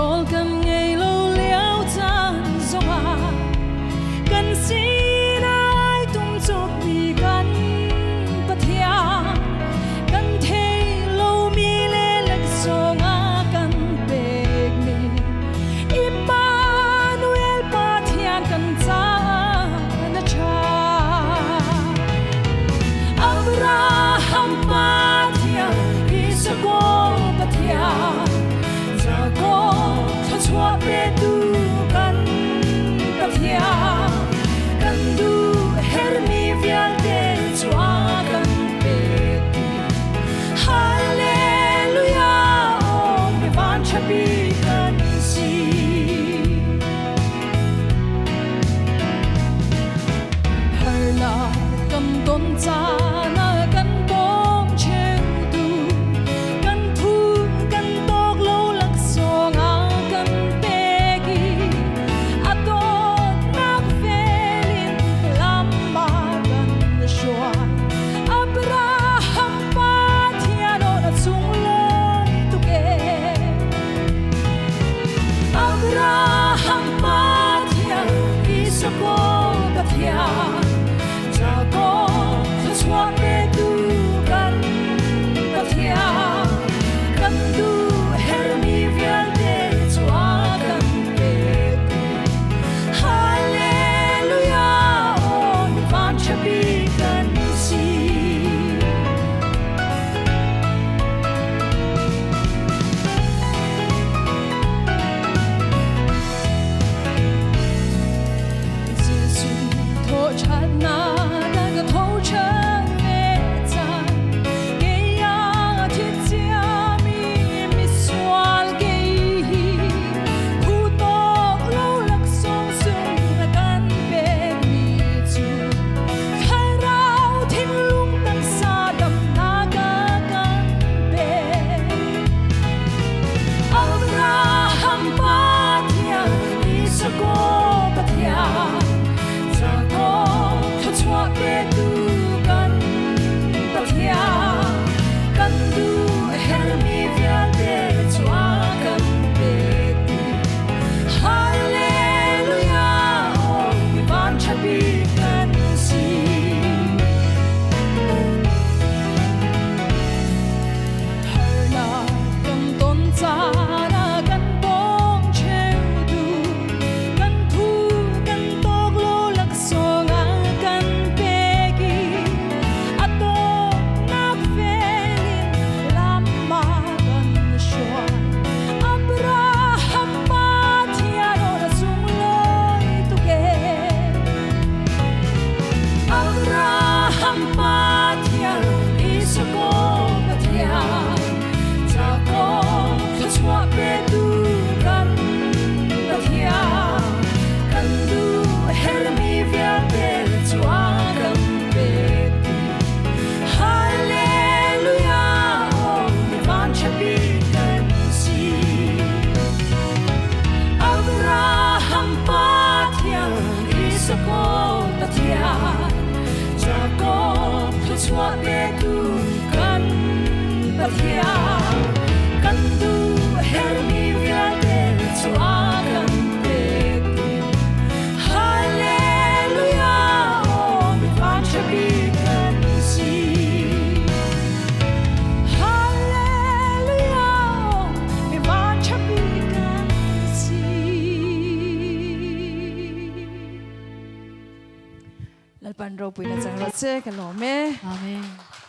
Rawl kan ngei lo lio caan zongah kan sinai tum cawkmi kan Pathian kan thei lomi le laksawng a kan pekmi Immanuel Pathian kan caah na ṭha. Abraham Pathian, Isaac Pathian, Jacob thluachuah petu kan Pathian, kan duh hermi vialte cu a kan pek dih. Hallelujah, aw mi vanṭha bik kan si. Harnak kan ton caan ah kan bawm cheutu kan phu kan tawk lo laksawng a kan pek i a dawtnak vel in lam a kan hruai. Abraham Pathian aw na sunglawi tuk ee. Abraham Pathian, Isaac Pathian, Jacob thluachuah petu kan Pathian, kan duh hermi vialte cu a kan pek dih. Hallelujah, aw mi vanṭha bik kan si. Jesuh thawhṭhannak a ka tho ṭhan ve cang. Kei ah thi ciami misual kei hi phu tawk lo laksawng sung a kan pekmi cu thlarau thinlung taksa damnak a kan pek. Abraham Pathian, Isaac Pathian, Jacob thluachuah petu kan Pathian, kan duh hermi vialte cu a kan pek dih. Hallelujah, aw mi vanṭha bik kan si. Harnak kan ton caan ah kan pawng cheutu kan phu kan tawk lo laksawng a kan pek i a dawtnak vel in lam a kan hruai. Abraham Pathian aw na sunglawi tuk ee. Abraham Pathian, Isaac Pathian, Jacob thluachuah petu kan Pathian, kan duh hermi vialte cu a kan pek dih. Hallelujah, aw mi vanṭha bik kan si. Abraham Pathian, Isaac Pathian, Jacob thluachuah petu kan Pathian, kan duh hermi vialte cu a kan pek dih. Hallelujah, aw mi vanṭha bik kan si. Hallelujah, mi vanṭha bik kan si. Lalpan ropui na chang rawh se ka lawm e. Amen.